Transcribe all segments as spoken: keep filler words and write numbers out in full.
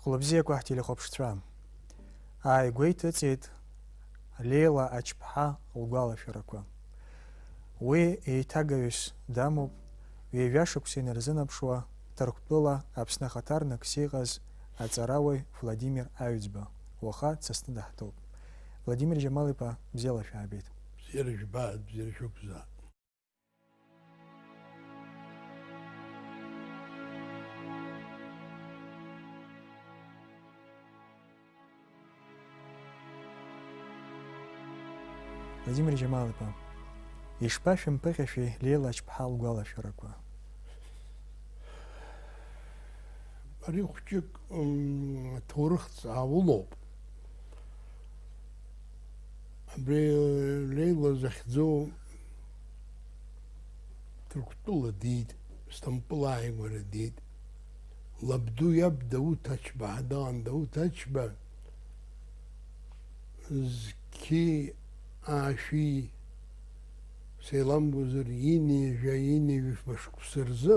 Хәлыбзиақәа ҳтелехәаԥшцәа, ааигәа иҭыҵит Леила Ачԥҳа лгәалашәарақәа. Уи еиҭагаҩыс дамоуп, ҩажәа шықәса инарзынаԥшуа, Ҭырқәтәыла Аԥсны ахаҭарнакс иҟаз аҵарауаҩ Владимир Аҩӡба, уаха дсасны даҳтәоуп. Владимир Џьамал-иԥа, бзиала шәаабеит. Бзиара жәбааит, бзиара шәықәзааит. Владимир Џьамал-иԥа, ишԥашәымԥыхьашәеи Леила Ачԥҳа лгәалашәарақәа? Ари хәҷык, м, ҭоурыхҭҵаауа лоуп. Абри Леила захьӡу Ҭырқәтәыла диит, Стампыл ааигәара диит. Лабду иаб Дауҭ Ачба ҳәа дыҟан, Дауҭ Ачба зқьи аашәи, сеиламгозар, инеи жәа, инеи жәафба шықәса рзы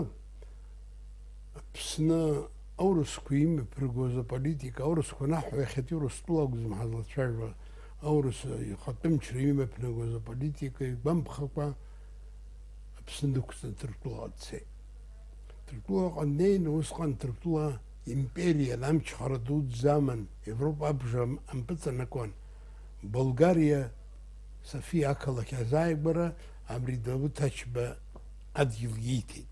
Аԥсны аурысқәа имҩаԥыргоз аполитика, аурысқәа анаҳҳәо, иахьатәи Урыстәыла акәӡам ҳазлацәажәо, аурыс ихатәымчра имҩаԥнагоз аполитика игәамԥхакәа Аԥсны дықәҵны Ҭырқәтәылаҟа дцеит. Ҭырқәтәылаҟа днеины усҟан Ҭырқәтәыла империан, амчхара дуӡӡа аман, Европа абжа ампыҵанакуан. Болгариа, Софиа ақалақь азааигәара абри Дауҭ Ачба адгьыл ииҭеит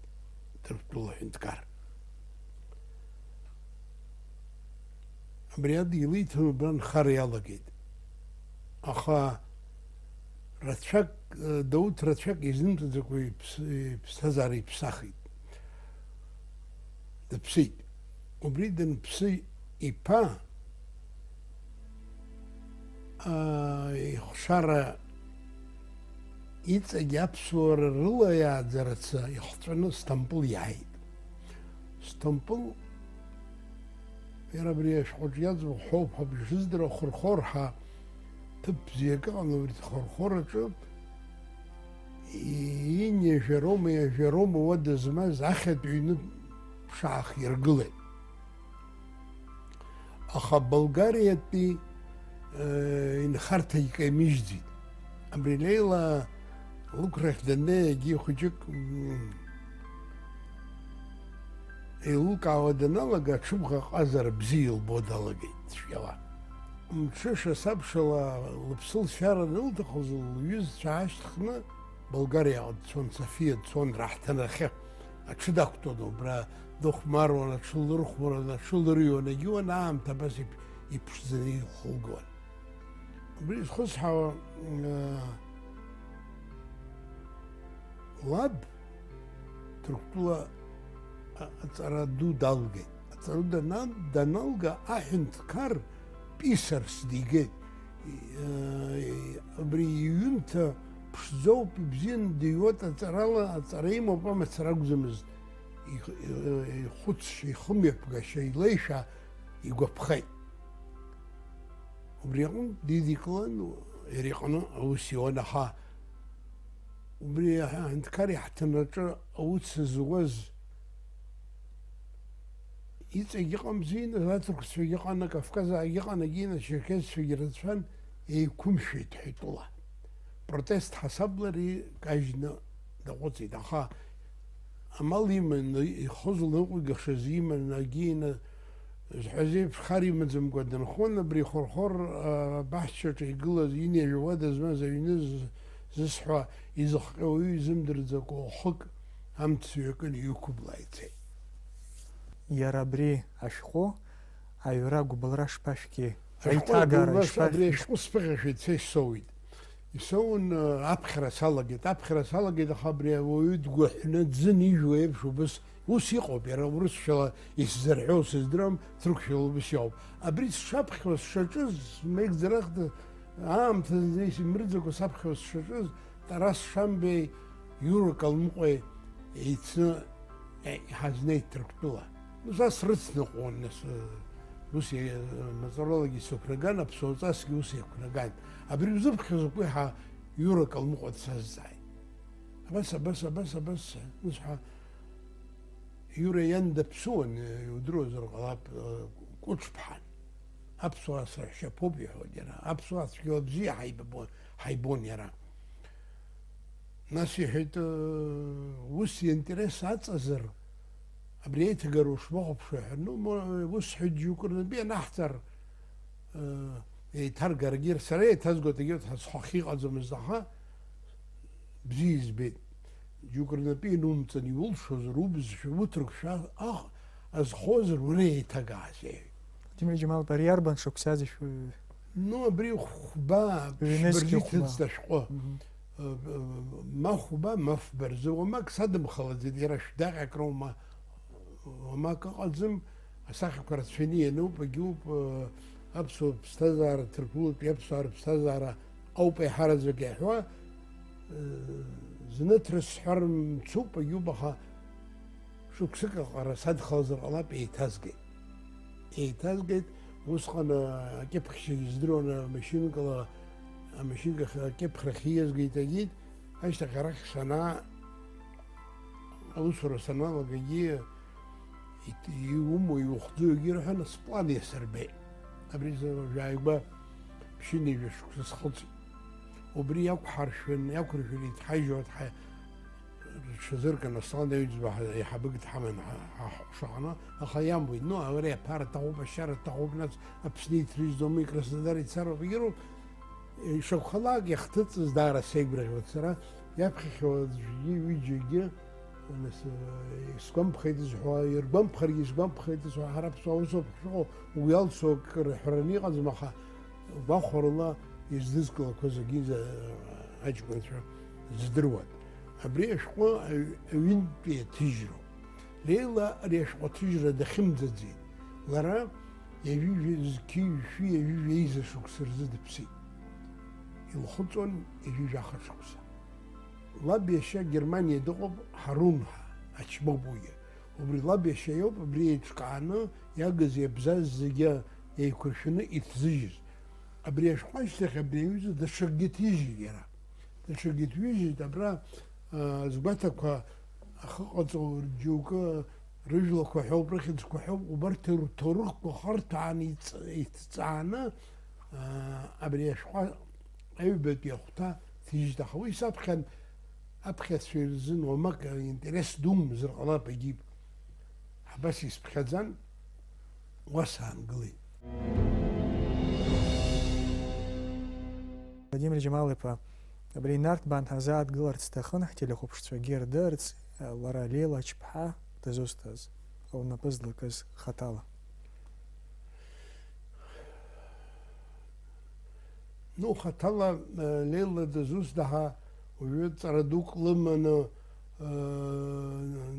Ҭырқәтәыла аҳәынҭқар. Абри адгьыл ииҭан убра нхара иалагеит. Аха рацәак, Дауҭ рацәак изымҭаӡакәа иԥс-, иԥсҭазаара иԥсахит. Дыԥсит. Убри данԥсы, иԥа, аа, ихшара иҵегь аԥсуара рыла иааӡарацы ихҵәаны Стампыл иааит. Стампыл, иара абри ашәҟәаҿ иаӡбахә ҳәоуп ҳәа бжыздыруа, Хырхор ҳәа ҭыԥ бзиак ыҟан, убри Хырхор аҿы инеи жәароума, ҩажәароума уада змаз ахьатә ҩны ԥшаах иргылеит. Аха Болгариатәи, э, инхарҭагьы каимыжьӡеит. Абри Леила лықәрахь даннеи, егьи хәыҷык, м, еилылкаауа даналага, аҽыбӷа ҟазара бзиа илбо далагеит цәгьала. Мҽыша сабшала лыԥсы лшьара анылҭахыз, лҩызцәа аашьҭхны Болгариаҟа дцон, Софиа дцон раҳҭынрахьы. Аҽы дақәтәон убра, дыхәмаруан, аҽы лырхәмаран, аҽы лырҩуан, егьиуан аамҭа абас иԥ-, иԥшӡаны ихылгон. Убри зхысҳәаауа, э, лаб Ҭырқәтәыла а-, аҵара ду далгеит. Аҵара ду дана-, даналга, аҳәынҭқар писарс дигеит. Э, абри иҩымҭа ԥшӡоуп, ибзианы дыҩуеит аҵарала, аҵара имоуп, амацара акәӡамызт. Их-, ихәыцшьа, ихымҩаԥгашьа, илеишәа игәаԥхеит. Убри аҟынтә дидикылан, иара иҟны аус иуан, аха убри аҳәынҭқар иаҳҭынраҿы аус зуаз иҵегь ыҟамзи, аҭырқәцәагьы ыҟан, Кавказаагьы ыҟан, егьи ачерқьесцәагьы рацәан, еиқәымшәеит ҳәатәыла. Протест ҳасабла ари кажьны даҟәыҵит, аха амал иманы, ихозу лыҟәигашаз иманы, агьины, зҳәаз еиԥш, хар имаӡамкәа дынхон, абри Хырхор, а, абаҳчаҿы игылаз, инеи жәа уада змаз аҩны з-, зысҳәа, изыхҟьо уаҩы изымдырӡакәа хәык амца ҩакын иқәыблаа ицеит. Иара абри ашәҟәы аҩра агәыбылра шԥашәгеи? Ашәҟәы Аиҭагара агәыбылра шԥа-, абри ашәҟәы сԥыхьашәа ицеит, соуит. Исоуан, э, аԥхьара салагеит, аԥхьара салагеит, аха абри ауаҩы дгәаҳәны дзынижәуа еиԥш убыс, ус иҟоуп, иара урысшәала исзырҳәо сыздырам, ҭырқәшәала убыс иҟоуп. Абри сшаԥхьоз, сшаҿыз, смеигӡарахда, аамҭа зны исымырӡакәа саԥхьоз сшаҿыз, Тарас Шамбеи Иура Калмыҟәеи еицны, е, иҳазнеит Ҭырқәтәыла. Нас ас рыцныҟәон, нас, э, ус, э, маҵуралагьы сықәнаган, аԥсуаҵасгьы ус иақәнаган. Абри узыԥхьо закәи ҳәа Иура Калмыҟәа дсазҵааит. Абас, абас, абас, абас, ус ҳәа Иура иан даԥсуан, э, иудыруазар ҟалап, э, Кәыҿԥҳан. Аԥсуаа сраҳәшьаԥоуп, иҳәоит иара. Аԥсуаа цәгьала бзиа ҳаибабон, ҳаибон иара. Нас иҳәеит, ус иинтерес аҵазар, абри аиҭагара ушбахәаԥшуа ҳәа. Ну, мо-, ус ҳәа џьоукы рнапы ианаҳҵар, еиҭаргаргьы, сара еиҭазгоит, егьырҭ ҳазхәахьы иҟаӡамызт, аха бзиа избеит. Џьоукы рнапы инумҵан, иулшозар, убызшәа, уҭырқәшәа ах-, азхозар, уара еиҭагаас, иҳәеит. Владимир Џьамал-иԥа, ари иарбан шықәсази шәы-? Ну, абри хәба, Ҩнызқьи ԥшьба рзы хәба. Иҭыҵт ашәҟәы. Мгм. Э, э, ма хәба, ма фба рзы, уамак садымхалаӡеит, иара шәдаҟьак роума, уамак ыҟаӡам, асахьақәа рацәаны иануп, егьуп, э, аԥсуа ԥсҭазаара, ҭырқәтәылатәи аԥсуаа рыԥсҭазаара ауп еиҳараӡак иаҳәо, э, зны ҭрысҳәар мцуп, егьуп, аха шықәсык аҟара садхалазар ҟалап, еиҭазгеит. Еиҭазгеит, усҟан, а, акьыԥхьшьагьы здыруан, амашьынкала, амашьынкахь акьыԥхьрахь ииазгеит, егьит, ашьҭахь арахь санаа, аусура саналагагьы, ит-, иумоу, иухәӡоу егьи рҳәан, сплан иасырбеит. Абри за-, жәааигәа ԥшьынҩажәа шықәса схыҵит. Убри иақәҳаршәын, иақәыршәын, иҭҳажьуа дҳа-, Рҽазыркын, Аслан Аҩӡба ҳа-, еиҳабык дҳаман ҳа-, ҳа ҳҟәшаҟны, аха иамуит, ну, ари аԥара аҭахуп, ашьара аҭахуп, нас Аԥсны иҭрыжьӡом, Краснодар ицароуп, егьироуп, ишакәхалак иахҭыҵыз даара сеигәырӷьоит сара, иаԥхьахьоу аӡәгьы, ҩыџьагьы, нас, э, исгәамԥхеит зҳәо, иргәамԥхаргьы исгәамԥхеит зҳәо, ҳара аԥсуаа усоуп ҳшыҟоу, уи алцо акы рҳәараны иҟаӡам, аха гәахәарыла издызкылақәаз агьиза аҷкәынцәа здыруан. Абри ашәҟәы аҩ-, аҩынтәи аҭыжьроуп. Леила ари ашәҟәы аҭыжьра дахьымӡаӡеит. Лара ҩажәи жәа-, зқьи жәшәи ҩажәи жәеиза шықәса рзы дыԥсит. Илхыҵуан ҩажәи жәаха шықәса. Лаб иашьа Германиа дыҟоуп, Ҳарун ҳәа, ачмоуп уигьы. Убри лаб иашьа иоуп, абри еиҿкааны иагыз, иабзаз зегьы еиқәыршәаны иҭзыжьыз. Абри ашәҟәы ашьҭахь абри аҩыза даҽакгьы ҭижьит иара. Даҽакгьы ҭижьит, абра, а, згәаҭақәа ахыҟаҵоу џьоукы рыжәлақәа ҳәоуп, рыхьӡқәа ҳәоуп, убарҭ рҭоурыхқәа хырҭәааны иҵ-, иҭҵааны, а, абри ашәҟәы аҩбатәи ахәҭа ҭижьит, аха уи саԥхьан аԥхьацәа ирзын уамак интерес думзар ҟалап, егьип. Абас исԥхьаӡан, уа саангылеит. Владимир Џьамал-иԥа, абри инарҭбаан ҳазааҭгыларц сҭахын, ҳтелехәаԥшцәагьы ирдырц, лара Леила Ачԥҳа дызусҭаз, лнапы злакыз хаҭала. Ну, хаҭала, э, Леила дызусҭа ҳәа уажәы ҵара дук лыманы, э,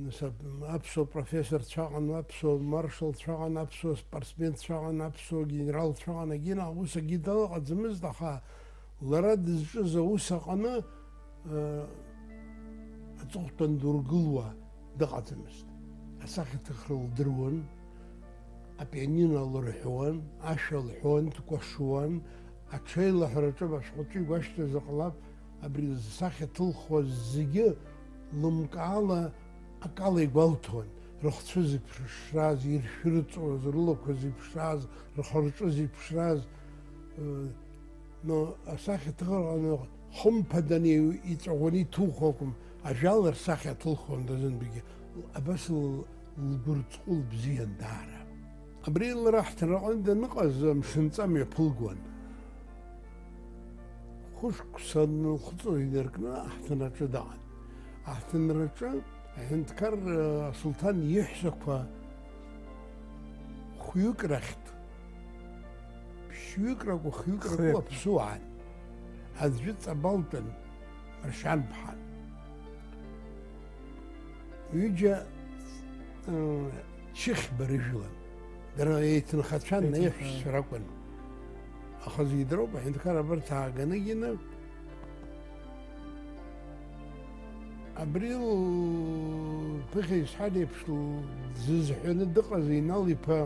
нас ап-, аԥсуа профессорцәа ыҟан, аԥсуа маршалцәа ыҟан, аԥсуа спортсменцәа ыҟан, аԥсуа генералцәа ыҟан, егьи наҟ ус акгьы далаҟаӡамызт, аха лара дызҿыз аус аҟны, э, аҵыхәтәан дургылуа дыҟаӡамызт. Асахьаҭыхра лдыруан, апианино лырҳәуан, ашәа лҳәон, дкәашуан, аҽеилаҳәараҿы башәҟәаҿы игәашәҭазар ҟалап, абри зсахьа ҭылхуаз зегьы лымкаала акала игәалҭон, рыхцәы зыԥшраз, иршәырҵуаз, рылақәа зыԥшраз, рхы-рҿы зыԥшраз, э, Но асахьа ҭыхраҟны хымԥаданы иҵәаӷәаны иҭухуа акәым, ажәала рсахьа ҭылхуан дазынтәигьы. Абас л-, лгәырҵҟәыл бзиан даара. Абри лара ҳҭынраҟны даныҟаз амшынҵа мҩаԥылгон. Хәышықәса нылхыҵуа инаркны аҳҭынраҿы даҟан. Аҳҭынраҿы аҳәынҭқар, э, асулҭан иҳәсақәа хәҩык рахьтә, ԥшьҩык ракәу, хҩык ракәу Хҩык. Аԥсуаан, аӡәы Ҵабалтәын, Маршьанԥҳа. Ҩыџьа, э, Чыхьба рыжәлан. Дара еиҭынхацәан, Еиҭынхацәан. Наиҳәшьцәа ракәын. Аха зегьы дроуп, аҳәынҭқар абарҭ ааганагьы, абри лԥыхьа исҳәар еиԥш, дзызҳәаны дыҟаз Инал-иԥа,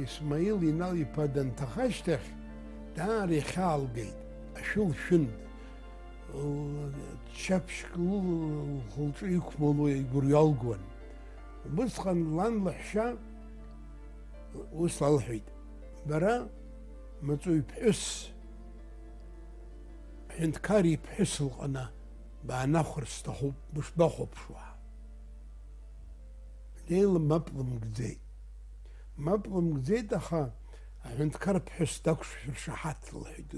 Исмаил Инал-иԥа данҭаха ашьҭахь, даара ихьаалгеит, ашәы лшәын, ччаԥшьк лхы-лҿы иқәмало игәырҩалгон. Убысҟан лан лаҳәшьа Ус лалҳәеит, бара маҵуҩ ԥҳәыс, ҳәынҭқар иԥҳәыс лҟны баанахәар сҭахуп, бышбахәаԥшуа. Леила мап лымкӡеит. Мап лымкӡеит, аха аҳәынҭқар ԥҳәыс дақәшәыршаҳаҭ лҳәеит.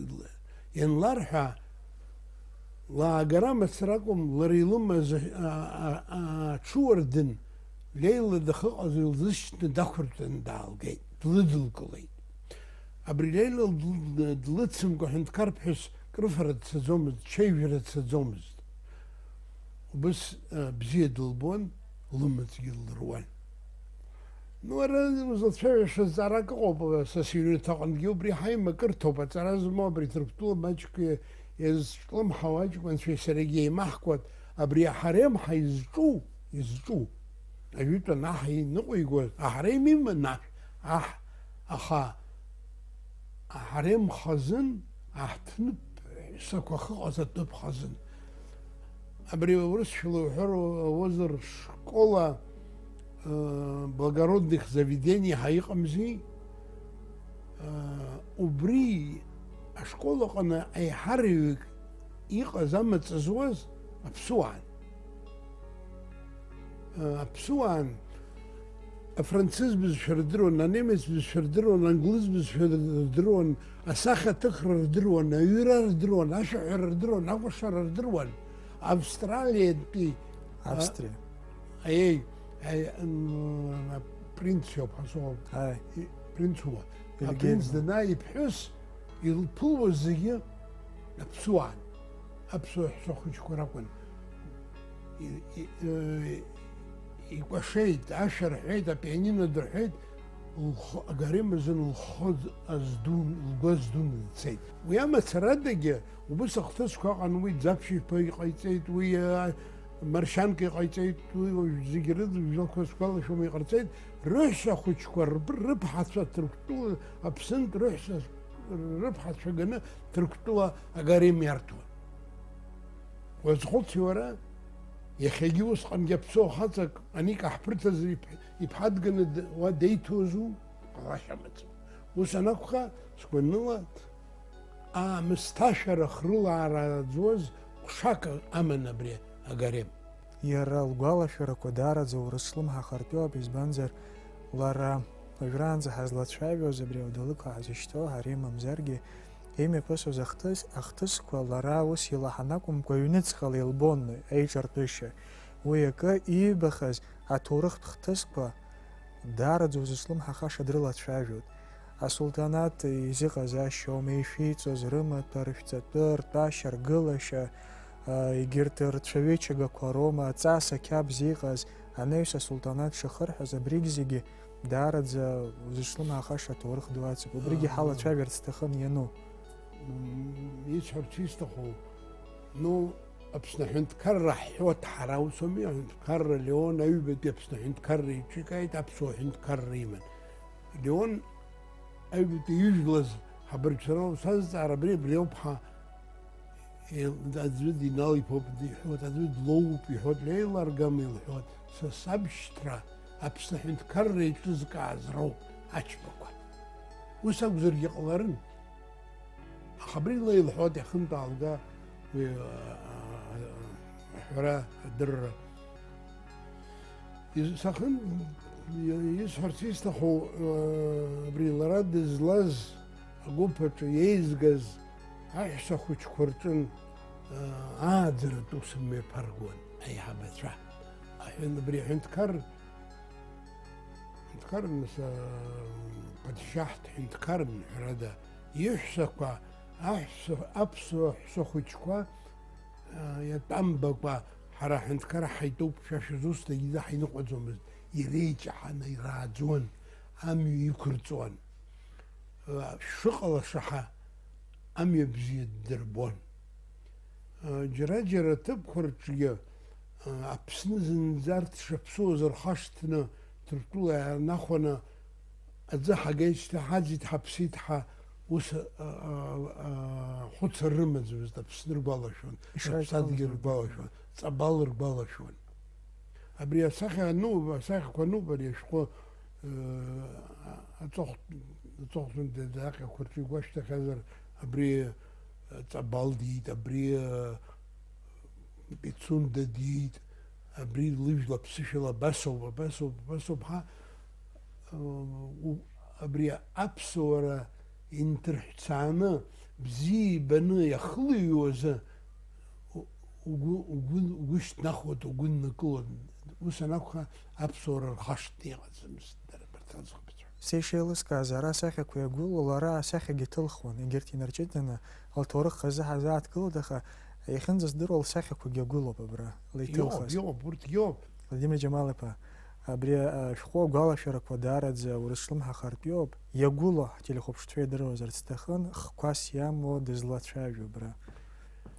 Ианларҳәа, лаагара мацара акәым, лара илымаз а, а, а, аҽыуардын, Леила дахьыҟаз илзышьҭны дақәыртәаны даалгеит, длыдылкылеит. Абри Леила дл-, длыцымкәа ҳәынҭқар ԥҳәыс крыфара дцаӡомызт, чеижәра дцаӡомызт. Убыс, а, бзиа дылбон, лымаҵгьы ллыруан. Ну, ара узлацәажәаша зҵаарак ыҟоуп, са сыҩнаҭаҟынгьы убри ҳаимакырҭоуп, аҵара змоу абри Ҭырқәтәыла маҷк иазҿлымҳау аҷкәынцәеи сареигьы еимаҳкуан, абри аҳарем ҳаизҿу, изҿу, ажәытәан аҳ иныҟәигоз, аҳарем иман аҳ, аха аҳарем хазын, аҳҭнып ҳәсақәа ахьыҟаз аҭыԥ хазын. Абри урысшәала уҳәар ауазар, школа, э, благородных заведений ҳәа иҟамзи? Э, убри ашкол аҟны аиҳараҩык иҟаз амаҵ зуаз аԥсуаан. Э, аԥсуаан афранцыз бызшәа рдыруан, анемец бызшәа рдыруан, англыз бызшәа рдыруан, асахьаҭыхра рдыруан, аҩра рдыруан, ашәаҳәара рдыруан, акәашара рдыруан. Австралиатәи, а, Австриа. Аиеи, аи, м, апринц иоуп ҳәа сыҟоуп. Ааи. И-, принц ума. Вильгельм. Апринц данааи иԥҳәыс илԥылуаз зегьы аԥсуаан. Аԥсуа ҳәсахәыҷқәа ракәын. И-, и-, э, икәашеит, ашәа рҳәеит, апианино дырҳәеит, лхы, агарем азын лхы аздун, лгәы аздун дцеит. Уи амацарадагьы убыс ахҭысқәа ыҟан, уи Ӡаԥшь-иԥа иҟаиҵеит, уи, а, Маршьанка иҟаиҵеит, уи уажә зегьы рыдыжәлақәа сгәалашәом иҟарҵеит, рыҳәса хәыҷқәа рб-, рыԥҳацәа Ҭырқәтәыла, Аԥсынтә рыҳәса рыԥҳацәа ганы Ҭырқәтәыла агарем иарҭон. Уазхәыци уара, иахьагьы усҟангьы аԥсуа хаҵак аник аҳԥырҭазар иԥ-, иԥҳа дганы д-, уа деиҭозу? Ҟалашьа амаӡам. Ус анакәха, сгәаныла, аамысҭашәара хрылаара ӡуаз ҟәшак аман абри агарем. Иара лгәалашәарақәа даараӡа урыс лымҳа хартәиуп, избанзар, лара уажәраанӡа ҳазлацәажәоз абри ауадалықь ҳәа ҳзышьҭоу ҳарем мамзаргьы имҩаԥысуаз ахҭыс, ахҭысқәа лара ус илаҳан акәымкәа, ҩныҵҟала илбон аиҿартәышьа. Уи акы иибахьаз аҭоурыхтә хҭысқәа даараӡа узыцәлымҳахаша дрылацәажәоит. Асулҭанаҭ изыҟазашьоума ишәиҵоз рымаҭәа, рышәҵатәы, ртәашьа, ргылашьа, а, егьырҭ рцәаҩычагақәа роума, аҵас ақьабз иҟаз, анаҩс асулҭанаҭ шахырҳәаз, абригь зегьы даараӡа узыцәлымҳахаша аҭоурых ду ацуп. Убригьы Аа. ҳалацәажәарц сҭахын иану. М, исҳәарц исҭаху, ну, Аԥсны аҳәынҭқарра ҳҳәоит ҳара, ус ауми, аҳәынҭқарра Леон аҩбатәи Аԥсны аҳәынҭқарра иҿикааит, аԥсуа аҳәынҭқарра иман. Леон аҩбатәи ижәлаз ҳабыргцәа роуп сазҵаара, абри, абри ауп ҳа, ел-, аӡәы диналиԥоуп, диҳәоит, аӡәы длоуп, иҳәоит, леиларгама илҳәоит, са сабшьҭра Аԥсны аҳәынҭқарра еиҿызкааз роуп ачбақәа. Ус акәзаргьы ҟаларын. Аха абри ла илҳәоит, иахынтә аалга, уи, а, а, аҳәара, адырра. Из-, сахын-, исҳәарц исҭаху, а, абри лара дызлаз агәыԥ аҿы еизгаз аҳәса хәыҷқәа рҿын, а, ааӡаратә ус мҩаԥаргон аиҳабацәа. Аҳәын-, абри аҳәынҭқар, ҳәынҭқарын, нас, а, падшьаҳҭ ҳәынҭқарын, ҳәарада, иҳәсақәа, аҳәса, аԥсуа ҳәса хәыҷқәа, а, иатәамбакәа, ҳара ҳәынҭқар ҳаитәуп, шәа шәызусҭагьы ҳаиныҟәаӡомызт, иреиҷаҳаны ирааӡон, амҩа иқәырҵон. А, шәыҟалаша ҳәа амҩа бзиа ддырбон. Џьара-џьара аҭыԥқәа рҿгьы, Аԥсны зынӡа арҭ шаԥсуаз рхашҭны, Ҭырқәтәыла иаанахәаны, аӡы ҳагеижьҭеи ҳаӡит, ҳаԥсит ҳәа ус, а, а, а, хәыцра рымаӡамызт, Аԥсны ргәалашәон, Ишаҩ рыԥсадгьыл ргәалашәон, ҵабал ргәалашәон. Абри асахьа ануп, асахьақәа ануп ари ашәҟәы Аҵыхә-, аҵыхәтәантәи адаҟьақәа рҿы игәашәҭахьазар, абри, э, Ҵабал диит, абри, э, Пицунда диит, абри лыжәла ԥсышәала абасоуп, абасоуп, абасоуп ҳәа, э, у-, абри аԥсуара инҭырҳәцааны, бзиа ибаны иахылҩуазы, у-, угәы, угәы, угәы шьҭнахуеит, угәы ннакылоит. Ус анакәха, аԥсуара рхашҭны иҟаӡамызт дара абарҭ аӡӷабцәа. Са ишеилыскааз, ара асахьақәа иагәылоу, лара асахьагьы ҭылхуан, егьырҭ инарҷыданы, лҭоурых хазы ҳазааҭгылоит, аха иахьынӡаздыруа лсахьақәагьы агәылоуп абра, Иоуп, леиҭылхыз. Иоуп, урҭ иоуп. Владимир Џьамал-иԥа, абри ашәҟәы агәалашәарақәа даараӡа урыс шлымҳа ахартә иоуп, иагәылоу ҳтелехәаԥштәы идыруазарц сҭахын, хқәас иамоу дызлацәажәо абра.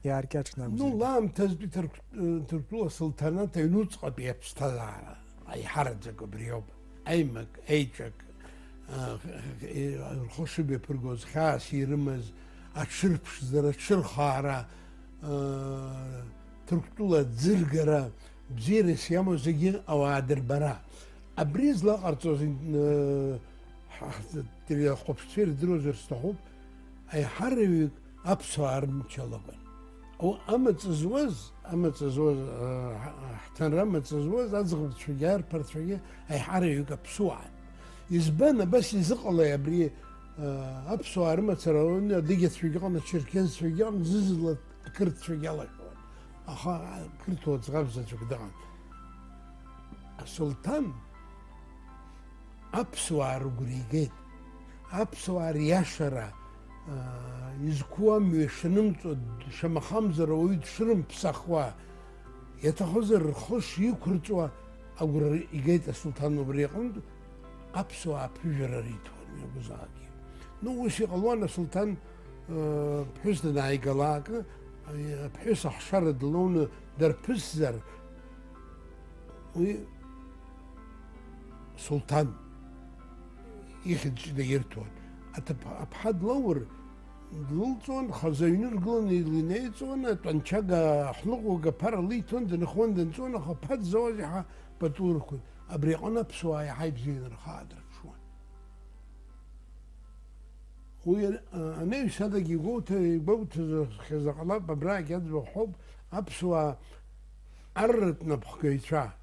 Иааркьаҿны Ну, акәзаргьы. Лаамҭазтәи Ҭырқә-, Ҭырқәтәыла асулҭанаҭ аҩнуҵҟатәи аԥсҭазаара аиҳараӡак убриоуп. Аимак, аиҿак, а, рхы шымҩаԥыргоз, хьаас ирымаз, аҽырԥшӡара, аҽырхаара, а, Ҭырқәтәыла аӡыргара, бзиарас иамоу зегьы ауаа дырбара. Абри злаҟарҵоз, э, ҳа-, ҳ-, телехәаԥшцәа ирдыруазар сҭахуп, аиҳараҩык аԥсуаа рымч алакәын. О, амаҵ зуаз, амаҵ зуаз, э, ҳ-, ҳҭынра амаҵ зуаз аӡӷабцәагьы арԥарцәагьы аиҳараҩык аԥсуаан. Избан, абас изыҟалеи абри, э, аԥсуаа рымацара ауаҩы адыгьацәагьы ыҟан, ачерқьезцәагьы ыҟан, зны-зынла ақырҭцәагьы алашәон. Аха ақырҭуа ӡӷаб заҵәык дыҟан. Асулҭан аԥсуаа рыгәра игеит. Аԥсуаа риашара, аа, изқәу амҩа шанымҵуа, шамахамзар ауаҩы дшырымԥсахуа, иаҭахызар рхы шиқәырҵуа агәра игеит асулҭан убри аҟынтә. Аԥсуаа аԥыжәара риҭон иакәзаалакгьы. Ну, ус иҟалон, асулҭан, э, ԥҳәыс данааигалак, э, аԥҳәыс ахшара длоуны дарԥысзар, уи сулҭан ихьӡ даирҭон. Аҭыԥ-, аԥҳа длоур, длылҵуан, хазы аҩны ргыланы илинеиҵон, атәанчага, ахәныҟәга аԥара лиҭон, дынхон, дынҵуан, аха аԥа дзауаз иаҳа пату рықәын. Абри аҟны аԥсуаа иаҳа ибзианы рхы аадырԥшуан. Уи, а, анаҩсадагь игәоуҭа-, игәоуҭозар ҟалап, абраагь аӡбахә ҳәоуп, аԥсуаа арратә напхгаҩцәа,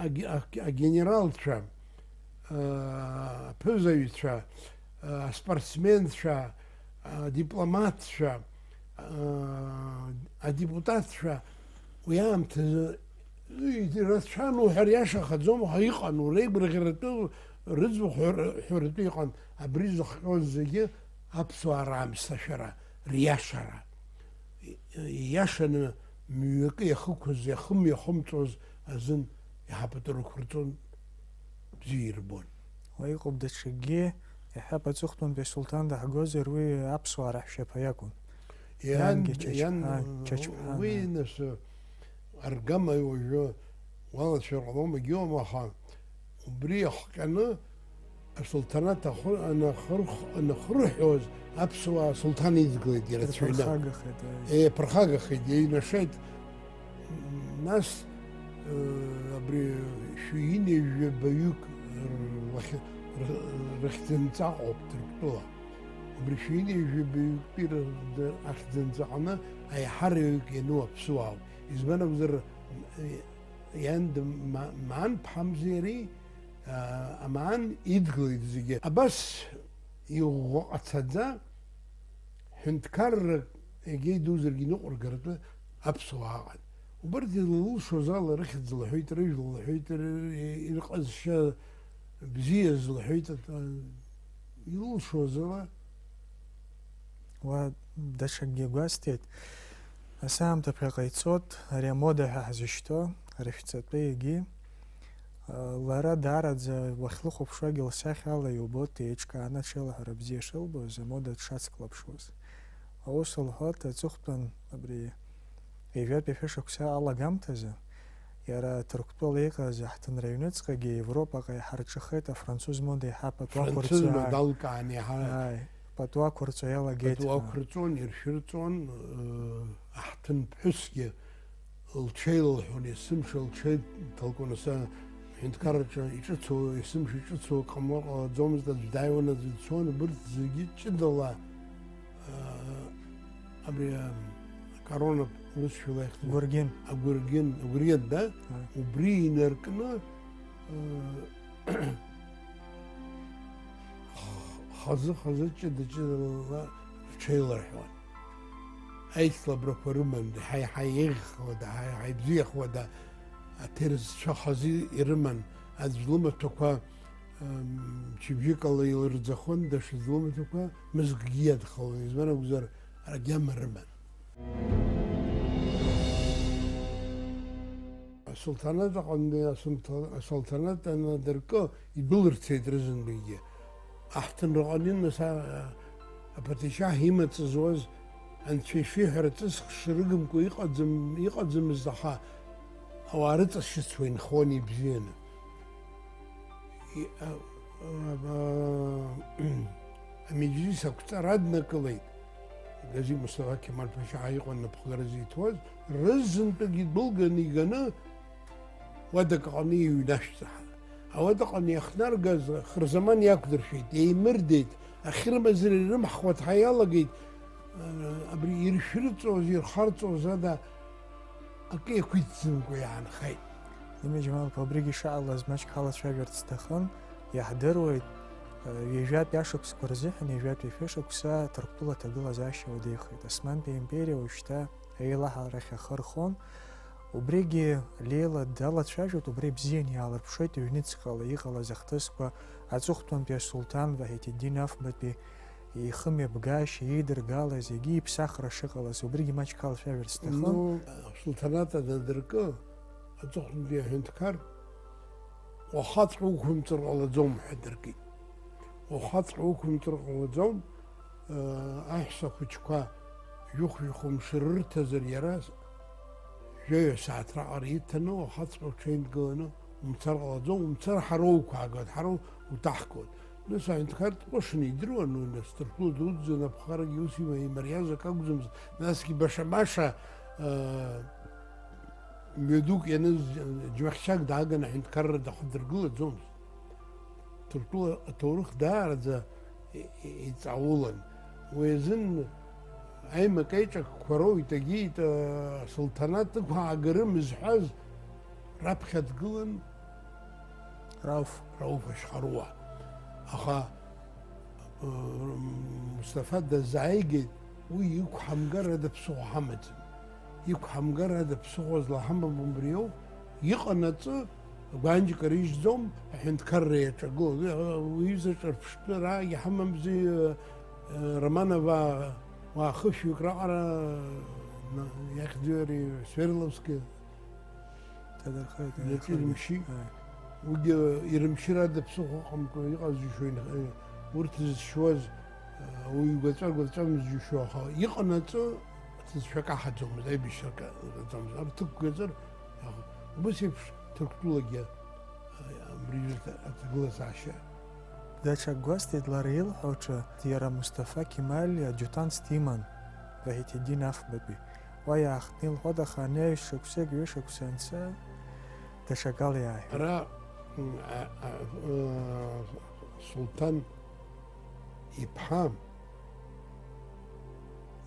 аге-, аге-, агенералцәа, а, аԥызаҩцәа, а, аспортсменцәа, адипломатцәа, а, адепутатцәа уи аамҭазы ирацәан уҳәар иашахаӡом, аха иҟан, уреигәырӷьаратәы рыӡбахә ҳәа-, ҳәаратәы иҟан, абри зыхҟьоз зегьы аԥсуаа раамсҭашәара, риашара. Ииашаны мҩакы иахықәыз, иахымҩахымҵуаз азын иаҳа пату рықәырҵон, бзиа ирбон. Уа иҟоуп даҽакгьы, иаҳҳәап, аҵыхәтәантәи асулҭан даҳгозар, уи аԥсуаа раҳәшьаԥа иакәын. Иан, Иангьы Чачԥа, иан, Чачԥа, уи ана. Нас аргама уажәы уалацәажәар ҟалом, егьиуам, аха убри иахҟьаны асулҭанаҭ ахы-, анахырх-, анахырҳәоз аԥсуаа асулҭан идгылеит ирацәаҩны. Ирԥырхагахеит, аи. Еиԥырхагахеит, еиҩнашеит. Нас, э, абри шәи ҩынҩажәи жәабаҩык рлахь-, р-, рыхьӡынҵа ыҟоуп Ҭырқәтәыла. Убри шәи ҩынҩажәи жәабаҩыктәи р-, р-, ахьӡынҵаҟны аиҳараҩык иану аԥсуаауп. Избан акәзар, э, иан дым-, ма-, Маан ԥҳамзи иареи, а, Амаан идгылеит зегьы. Абас иӷәӷәа ҟацаӡа, ҳәынҭқаррак егьа идузаргьы иныҟәыргаратәы аԥсуаа ыҟан. Убарҭ илылшоз ала рыхьӡ лҳәеит, рыжәла лҳәеит, р-, р-, ирҟазшьа бзиаз лҳәеит, ат-, илылшоз ала. Уа даҽакгьы гәасҭеит. Асаамҭа ԥхьаҟа ицот, ари амода ҳәа ҳзышьҭоу, рышәҵатәы егьи. Лара даараӡа уахьлыхәаԥшуагьы лсахьа ала иубоит, еиҿкааны аҽеилаҳәара бзиа шылбоз, амода дшацклаԥшуаз. Аус лҳәоит, аҵыхәтәан абри ҩажәатәи шәышықәса алагамҭазы, иара Ҭырқәтәыла иҟаз аҳҭынра аҩныҵҟагьы Европаҟа иҳарҿыхеит афранцуз мода иаҳа пату Француз ақәырҵо, мода ааи. Алкаан иаҳа. Ааи, пату ақәырҵо иалагеит Пату ҳәа. Ақәырҵон, иршәырҵон, э, аҳҭын ԥҳәысгьы лҽеилалҳәон, есымша лҽеиҭалкуан, аса Аҳәынҭқарраҿы иҿыцу, есымша иҿыцу ҟамлар ҟалаӡомызт, аӡә дааиуан, аӡә дцон, убырҭ зегьы ҷыдала, аа, абри, аа, акоронатә лызшәала ихьӡу. Гәыргьын. Агәыргьын, агәыргьын, да? Ааи. Убри инаркны, аа, хазы-хазы, ҷыда-ҷыдала рҽеиларҳәуан. Аицлабрақәа рыман, ҳаи-ҳаи еиӷьхауада, ҳаи-ҳаи бзиахуада, аҭерзцәа хазы ирыман, аӡә лымаҭәақәа, м, чыбжьыкала илырӡахон, даҽаӡә лымаҭәақәа мызкгьы иадхалон, избан акәзар, агьама рыман. Асулҭанат аҟны, асулҭа-, асулҭанат анадыркы, идәылырцеит рызынтәыгьы. Аҳҭынраҟны нас, а-, апатеишьаҳ имаҵ зуаз анцәа ишиҳәара ҵыск шрыгымкәа иҟаӡам, иҟаӡамызт, аха ауаа рыҵашьыцуа инхон ибзианы. И-, а-, а-, а-, амеџьлис ақәҵара аднакылеит. Гази Мусҭафа Қьемал-ԥашьа иҟан напхгара зиҭоз, рызынтәык идәылганы иганы, уадак аҟны иҩнашәҵа. Ауадаҟны иахнаргаз хырзаман иақәдыршәеит, еимырдеит, ахьрымазара ирымҳхуа ҭҳа иалагеит, абри иршәрыҵоз, ирхарҵоз ада акы иақәиҭӡамкәа иаанхеит. Ламиа Џьамал-иԥа, убригьы ишаҟалаз маҷк ҳалацәажәарц сҭахын, иаҳдыруеит, ҩажәатәи ашықәсқәа рзыҳәан ҩажәатәи ашәышықәса Ҭырқәтәыла аҭагылазаашьа уадаҩхеит. Османтәи аимпериа уажәшьҭа аилаҳарахь ахы рхон. Убригьы Леила далацәажәоит, убри бзианы иаалырԥшуеит ҩныҵҟала иҟалаз ахҭысқәа, аҵыхәтәантәи асулҭан Ваҳитиддин Афбатәи ихымҩаԥгашьа, иеидыргалаз, егьи иԥсахра шыҟалаз, убригьы маҷк алацәажәарц сҭахын. Ну, асулҭанат анадыркы, аҵыхәтәантәи аҳәынҭқар, уахаҵәҟьа уқәымҵыр ҟалаӡом ҳәа дыркит. Уахаҵәҟьа уқәымҵыр ҟалаӡом, э, аҳәса хәыҷқәа жәохә-жәохә мшы рырҭазар, иара жәаҩа сааҭ раҟара иҭаны, уахаҵәҟьа уҽеидгыланы умцар ҟалаӡом, умцар ҳара уқәаагоит, ҳара утаҳгоит. Нас аҳәынҭқар дҟәышын, идыруан уи, нас, Ҭырқәтәыла дуӡӡа напхарагьы ус има-, имариаз акы акәӡамызт, насгьы баша-баша, э, мҩадук ианыз џьмахьчак дааганы аҳәынҭқарра дахадыргылаӡомызт. Ҭырқәтәыла аҭоурых даараӡа и-, и-, иҵаулан. Уи азын аимак-аиҿакқәа роуит, агьеит, асулҭанат ықәаагарын зҳәаз раԥхьа дгылан Рауф. Рауф Ашьхаруа. Аха, ы, Мусҭафа дазааигеит, уи иқәҳамгар ада ԥсыхәа ҳамаӡам. Иқәҳамгар ада ԥсыхәа злаҳамам убриоуп, иҟанаҵы агәанџька рыжьӡом, аҳәынҭқарра иаҿагылоит. Уи, уи иҩыза ҿырԥштәы раагьы ҳамамзи, ы, ы, Романова уаа хышәҩык раҟара, на-, иахьӡу иареи Свердловски. Ҭадырхеит, Иаҿу ирымшьи. Ааи. Уигьы ирымшьыр ада ԥсыхәа ыҟамкәа иҟаз џьушьо, урҭ зызшьуаз, уи игәаҵәа-гәаҵәамыз џьушьо, аха иҟанаҵы ҭыӡшәа каҳаӡомызт, аибашьра ка-, ҟаҵомызт. Арҭ ықәгаҵар, аха убыс еиԥш Ҭырқәтәылагьы, абри аҩыза аҭагылазаашьа. Даҽак гәасҭеит лара илҳәо аҿы, иара Мусҭафа Кемал иадиутантс диман, Ваҳитиддин Афбатәи. Уа иаахтны илҳәоит, аха ани аҩ-шықәсык, ҩышықәса анца, даҽакала иааҳәеит. Ара, м, а, а, а, Сулҭан иԥҳа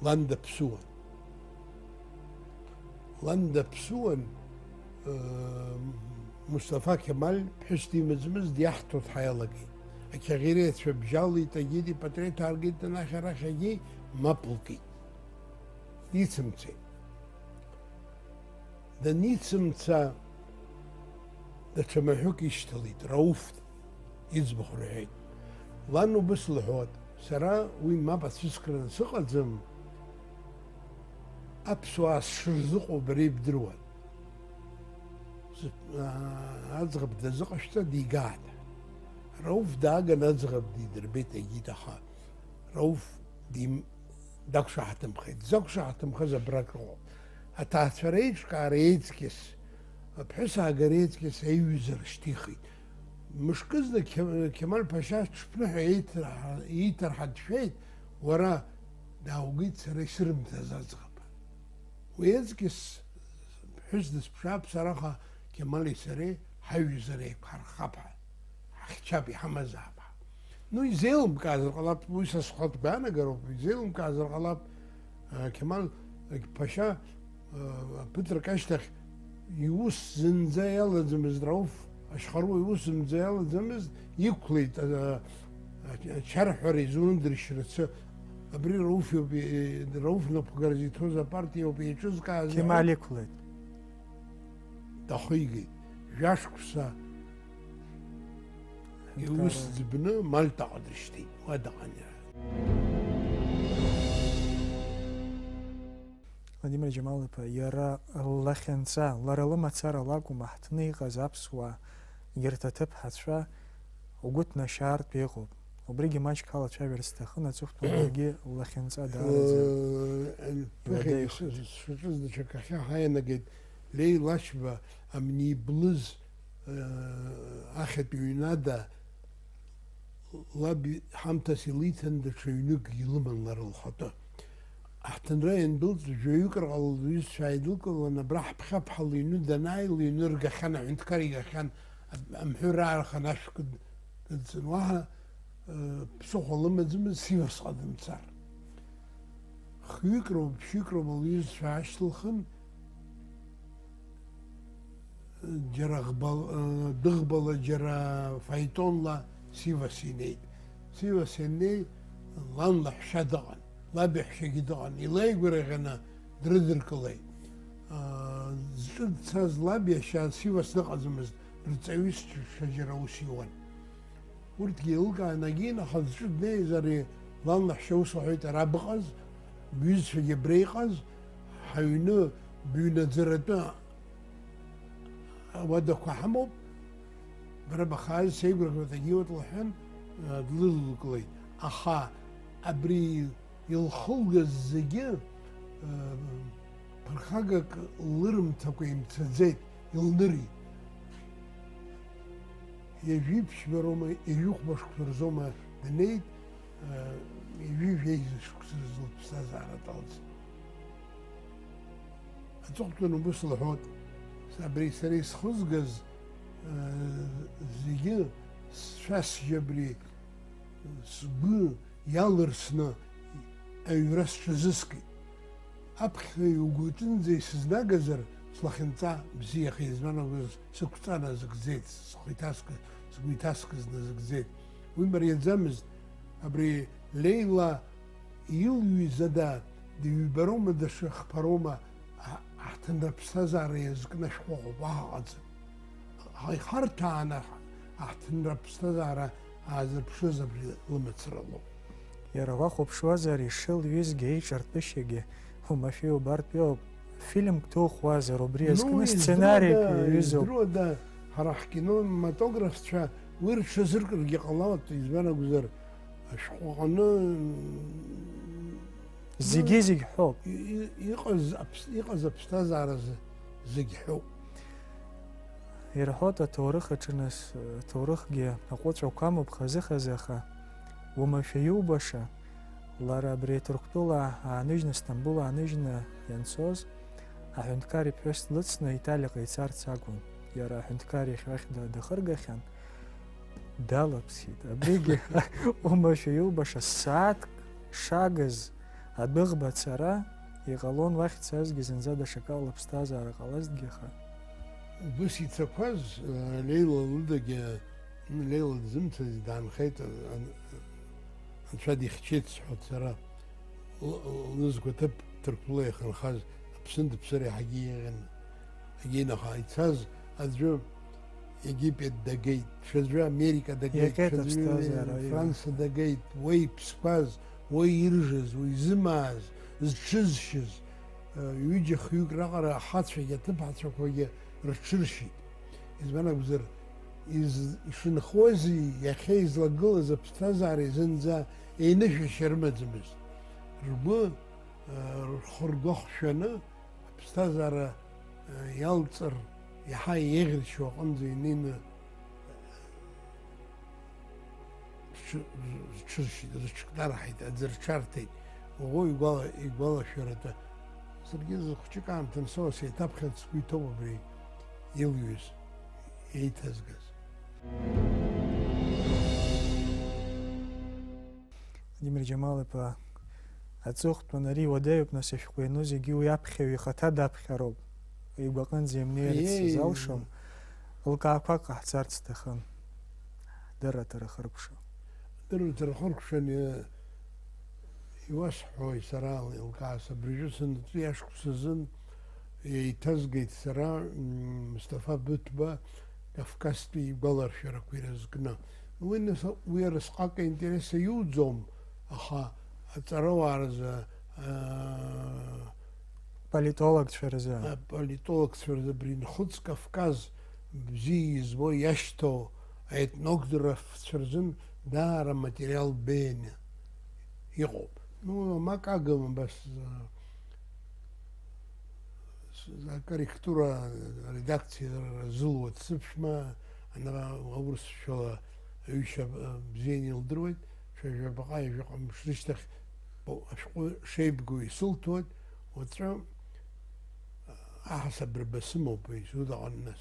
лан даԥсуан. Лан даԥсуан, э, Мусҭафа Кемал ԥҳәыс димаӡамыз диаҳҭо дҳаиалагеит. Ақьаӷьариацәа бжьалеит, агьи ипатреҭ ааргеит, анахь арахь агьи мап лкит. Дицымцеит. Даницымца, даҽа маҳәык ишьҭалеит, Рауф иӡбахә рҳәеит. Лан убыс лҳәоит, сара уи мап ацәыскраны сыҟаӡам, аԥсуаа сшырзыҟоу бара ибдыруан. Сы-, аа, аӡӷаб дазыҟашәҵа, дигааит. Рауф дааган аӡӷаб дидырбеит, егьит, аха Рауф дим-, дақәшаҳаҭымхеит. Дзақәшаҳаҭымхаз абрак ыҟоуп. Аҭаацәара еиҿкаара еиҵкьыс, аԥҳәыс аагара еиҵкьыс аиҩызара шьҭихит. Мышкызны Қье-, Қьемал Ԥашьа ҽԥныҳәа еиҭарҳа-, еиҭарҳа дшәеит, уара, дааугеит сара исырымҭаз аӡӷаб. Уи аҵкьыс ԥҳәыс дысԥшаап сара, аха Қьемали сареи ҳаҩызара еиқәҳархап ҳәа, ҳахьчап, иҳамазаап ҳәа. Ну, изеилымкаазар ҟалап, уи са схатә гәаанагароуп, изеилымкаазар ҟалап, а, Қьамал ԥашьа, а, ԥыҭрак ашьҭахь иус зынӡа иалаӡамызт, Рауф Ашьхаруа иус зынӡа иалаӡамызт, иқәлеит, а, а, ачарҳәара изундыршьрацы, абри Рауф иоуп, и-, Рауф напхгара зиҭоз апартиа ауп еиҿызкааз. Қьемал иқәлеит. Дахигеит. Жәашықәса иус ӡбны Мальтаҟа дышьҭит. Уа дыҟан иара. Владимир Џьамал-иԥа, иара лахьынҵа, лара лымацара лакәым, аҳҭны иҟаз аԥсуаа, егьырҭ аҭыԥҳацәа угәы ҭнашьаартә иҟоуп. Убригьы маҷк ҳалацәажәар сҭахын, аҵыхәтәан уигьы лахьынҵа даараӡа Э, ԥыхьа иуадаҩхеит. Сшаҿыз даҽакахьы ҳаианагеит, Леи Лашьба амни иблыз, э, ахьатә ҩнада лаб ҳамҭас илиҭан даҽа ҩнык илыман лара лхатәы. Аҳҭынра иандәылҵ, жәаҩык рҟала лҩызцәа ааидылкылан, абра ҳԥхьаԥҳа лыҩны данааи, лыҩны ргахьан, аҳәынҭқар игахьан, ам-, амҳәыр аархан ашәкы д-, дыдҵан. Уаҳа, э, ԥсыхәа лымаӡамызт Сивасҟа дымцар. Хҩык роуп, ԥшьҩык роуп лҩызцәа аашьҭылхын, џьара ӷбал-, э, дыӷбала, џьара фаетонла Сивас инеит. Сивас ианнеи, лан лаҳәшьа дыҟан, лаб иаҳәшьагьы дыҟан, илеигәырӷьаны дрыдыркылеит. Э, зҿы дцаз лаб иашьа Сивас дыҟаӡамызт, рҵаҩыс ҽаџьара аус иуан. Урҭгьы еилылкаан, агьинаха зҿы днеиз ари лан лаҳәшьа ус лҳәеит, ара быҟаз, бҩызцәагьы абра иҟаз, ҳаҩны быҩнаӡаратәы ауадақәа ҳамоуп, бара бахааз сеигәырӷьоит, агьиуеит лҳәан, длылкылеит. Аха абри илхылгаз зегьы, ԥырхагак лырымҭакәа имцаӡеит, илнырит. Ҩажәи ԥшьба роума, ҩажәи хәба шықәса рзоума днеит, ҩажәи жәеиза шықәса рзы лыԥсҭазаара далҵит. Аҵыхәтәан убыс лҳәоит, абри сара исхызгаз, зегьы сшәасжьы абри сгәы иалырсны аҩра сҽазыскит. Аԥхьаҩ угәаҿынӡа исызнагазар, слахьынҵа бзиахеит, избан акәыз, сықәҵа назыгӡеит, схы иҭаскыз, сгәы иҭаскыз назыгӡеит. Уи мариаӡамызт, абри Леила илҩыз ада дыҩбароума, даҽа хԥароума, а-, аҳҭынра аԥсҭазаара иазкны ашәҟәы ыҟоуп, уаҳа ыҟаӡам. Ҳаихарҭәааны аҳҭынра аԥсҭазаара аазырԥшыз абри лымацара лоуп. Иара уахәаԥшуазар, ишылҩызгьы, иҿартәышьагьы уамашәа иубартә иоуп. Фильмк ҭухуазар, убри Ну, азкны издыруада, сценариак иаҩызоуп. Издыруада, ҳара ҳкинематографцәа уи рҽазыркыргьы ҟалалт, избан акәзар, ашәҟәы аҟны Зегьы-зегь ҳәоуп. И-, и-, иҟаз аԥс-, иҟаз аԥсҭазаара зы-, зегь ҳәоуп. Ирҳәоит, аҭоурых аҿы нас, аҭоурыхгьы аҟәыҵәақәа амоуп хазы-хазы, аха уамашәа иубаша, лара абри Ҭырқәтәыла ааныжьны, Сҭамбул ааныжьны ианцоз, аҳәынҭқар иԥҳәыс длыцны Италиаҟа ицарц акәын. Иара аҳәынҭқар иахь уахь да-, дахыргахьан, далаԥсит. Абригьы уамашәа иубаша, сааҭк шагыз адәыӷба ацара иҟалон, уахь дцазгьы зынӡа даҽакала лыԥсҭазаара ҟалазҭгьы, аха. Убыс ицақәаз, э, Леила лыдагьы, Леила дзымцази, даанхеит, э, Анцәа дихьчеит сҳәоит сара. Л-, лызқәа ҭыԥ Ҭырқәтәыла иахьынхаз Аԥсны дыԥсыр иаҳагьы еиӷьын. Егьинаха ицаз аӡәы Египет дагеит, ҽаӡәы Америка дагеит, Иахьеит ҽаӡәы аԥсҭазаара, аиеи. Франса дагеит, уа иԥсқәаз, уа иржыз, уа изымааз, зҽызшьыз, э, ҩыџьа-хҩык раҟара ахацәагьы аҭыԥҳацәақәагьы рҽыршьит. Избан акәзар, из-, ишынхози иахьа излагылаз аԥсҭазаареи зынӡа еинышәашьа рымаӡамызт. Ргәы, э, рхы-ргәы ахшәаны, аԥсҭазаара, э, иалҵыр иаҳа еиӷьыршьо аҟынӡа инеины, э, рҽы-, рҽыршьит, рыҽкнараҳаит, аӡы рҽарҭеит. Уаӷоу игәала-, игәалашәаратәы. Саргьы зхәыҷык аамҭа ансоуа сеиҭаԥхьарц сгәы иҭоуп абри илҩыз. еиҭазгаз. Владимир Џьамал-иԥа, аҵыхәтәан ари уадаҩуп, нас, ашәҟәы иану зегьы уи аԥхьаҩ ихаҭа даԥхьароуп. Игәаҟынӡа имнеирц Еи. Сзалшом. Лкаақәак ҟаҳҵарц сҭахын. Дырраҭара хыркәшо. Дырраҭара хыркәшан, э, иуасҳәои сара, еилкаа, абыржәы санатәи ашықәс азын еиҭазгеит сара, м, Мусҭафа Быҭәба Кавказтәи игәаларшәарақәа ирызкны. Уи, нас, уи арысҟак аинтерес аиуӡом, аха аҵарауаа рзы, аа, Политологцәа рзы. Аполитологцәа рзы абри Нхыҵ Кавказ бзиа избо иашьҭоу аетнографцәа рзын даара материал беианы иҟоуп. Ну, амак агым, абас, э, с-, акорректура, аредакциа зылуа дсыԥшәма, ана аурысшәала аҩышьа, э, бзианы илдыруеит, шәа жәабаҟа ҩажәаҟа мш рышьҭахь бо-, ашәҟәы шеибгоу исылҭоит, уаҵәы, э, аҳасаб рба сымоуп, исудаҟан нас,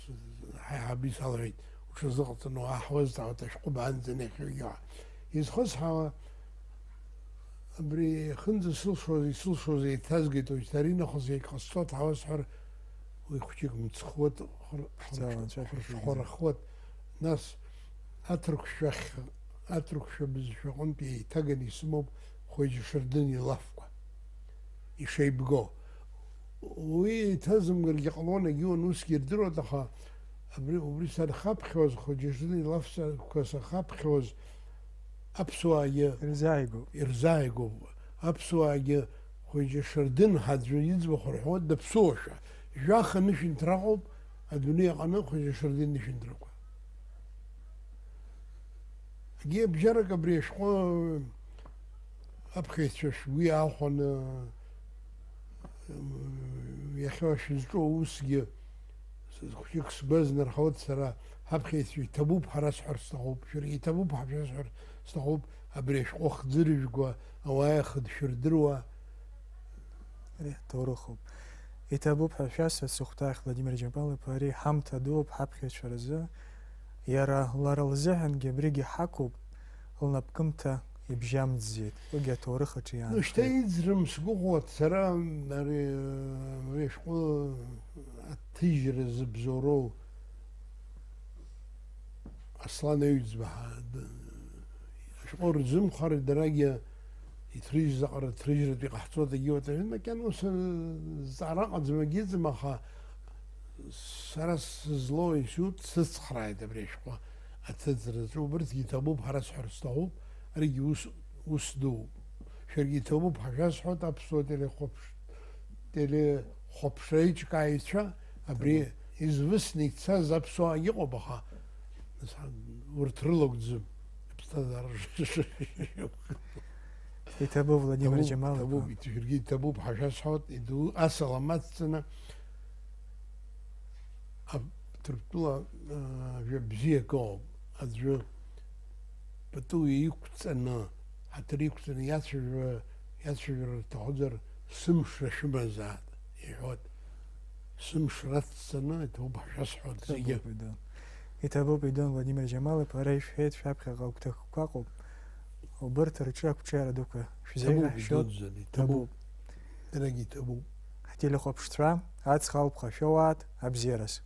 ҳаиҳабы исалҳәеит, уҽазыҟаҵаны уааҳуазҵаауеит ашәҟәы баанӡа нахьхьи уиаҳа. Изхысҳәаауа, абри хынӡа сылшоз, исылшоз еиҭазгеит, уажәшьҭа аринахыс иагьҟасҵо, ҭаусҳәар, уи хәҷык мцхәыт, хыр-, Ԥшӡала анцәа хырш-, шәыхьӡеит. Хәарахуат, нас аҭырқәшәахь, аҭырқәшәа бызшәаҟынтә еиҭаганы исымоуп Хәеџьа Шардын илафқәа, ишеибго. Уи еиҭазымгаргьы ҟалон, егьиуан, усгьы ирдыруан, аха абри, убри санхаԥхьоз, Хәеџьа Шардын илафқәа санхаԥхьоз, аԥсуаагьы Ирзааигәоуп. Ирзааигәоуп. Аԥсуаагьы Хәеџьа Шардын ҳа аӡәы иӡбахә рҳәо даԥсуашәа. Жәаха нышәынҭра ыҟоуп адунеи аҟны Хәеџьа Шардын нышәынҭрақәа. Егьи абжьарак абри ашәҟәы аԥхьаҩцәа шәгәы иаахәаны, иахьа шәызҿу аусгьы, хәҷык сгәазнархоит сара, ҳаԥхьаҩцәа иҭабуп ҳара сҳәар сҭахуп, шәаргьы иҭабуп ҳашәасҳәар сҭахуп, абри ашәҟәы хӡыржәгәа, ауаа ихыдшәырдыруа. Ари ҳҭоурыхуп. Иҭабуп ҳәа шәасҳәа сыхәҭаахь, Владимир Џьамал-иԥа, ари ҳамҭа дууп ҳаԥхьаҩцәа рзы. Иара лара лзыҳәангьы абригьы ҳақәуп, лнапкымҭа ибжьамӡӡеит. Уигьы аҭоурых аҿы Ну, шьҭа иаанхеит. Иӡрым сгәыӷуа сара, ари, ари ашәҟәы аҭыжьра зыбзоуроу Аслан Аҩӡба ҳа-, д-, ашәҟәы рзымхар, дарагьы иҭрыжьыз аҟара ҭрыжьратәы иҟаҳҵоит, егьиуеит, аҩны макьана ус, э, зҵаара ыҟаӡам, егьыӡым, аха сара сызлоу исут, сыцхрааит абри ашәҟәы аҭыҵраҿы, убырҭгьы иҭабуп ҳара сҳәар сҭахуп, аригьы ус, ус дууп. Шәаргьы иҭабуп ҳәа шәасҳәоит, аԥсуа телехәаԥш-, телехәаԥшра аиҿкааҩцәа, абри Иҭабуп. Извысны ицаз аԥсуаагьы ыҟоуп, аха, нас, урҭ рылакәӡам, аԥсҭазаара Иҭабуп, Владимир Ҭабуп, Џьамал-иԥа. Ҭабуп, иҭ-, шәаргьы иҭабуп ҳәа шәасҳәоит, иду-, асалам ацҵаны, а, Ҭырқәтәыла, а, жәа бзиак ыҟоуп. Аӡәы пату иқәҵаны, ҳаҭыр иқәҵаны иацәажәа-, иацәажәара рҭахызар, сымшра шәымазаап, иҳәоит. Сымшра ацҵаны, иҭабуп ҳәа шәасҳәоит зегьы. Иҭабуп, идон. Иҭабуп, идон, Владимир Џьамал-иԥа, ара ишәҳәеит, шәаԥхьаҟа агәҭакқәа ыҟоуп. Убырҭ рҿы ақәҿиара дуқәа Иҭабуп, шәзеиӷьаҳшьоит. Идуӡӡан, иҭабуп. Иҭабуп. Дарагь иҭабуп. Ҳтелехәаԥшцәа, аҵх алԥха шәоуааит, абзиараз.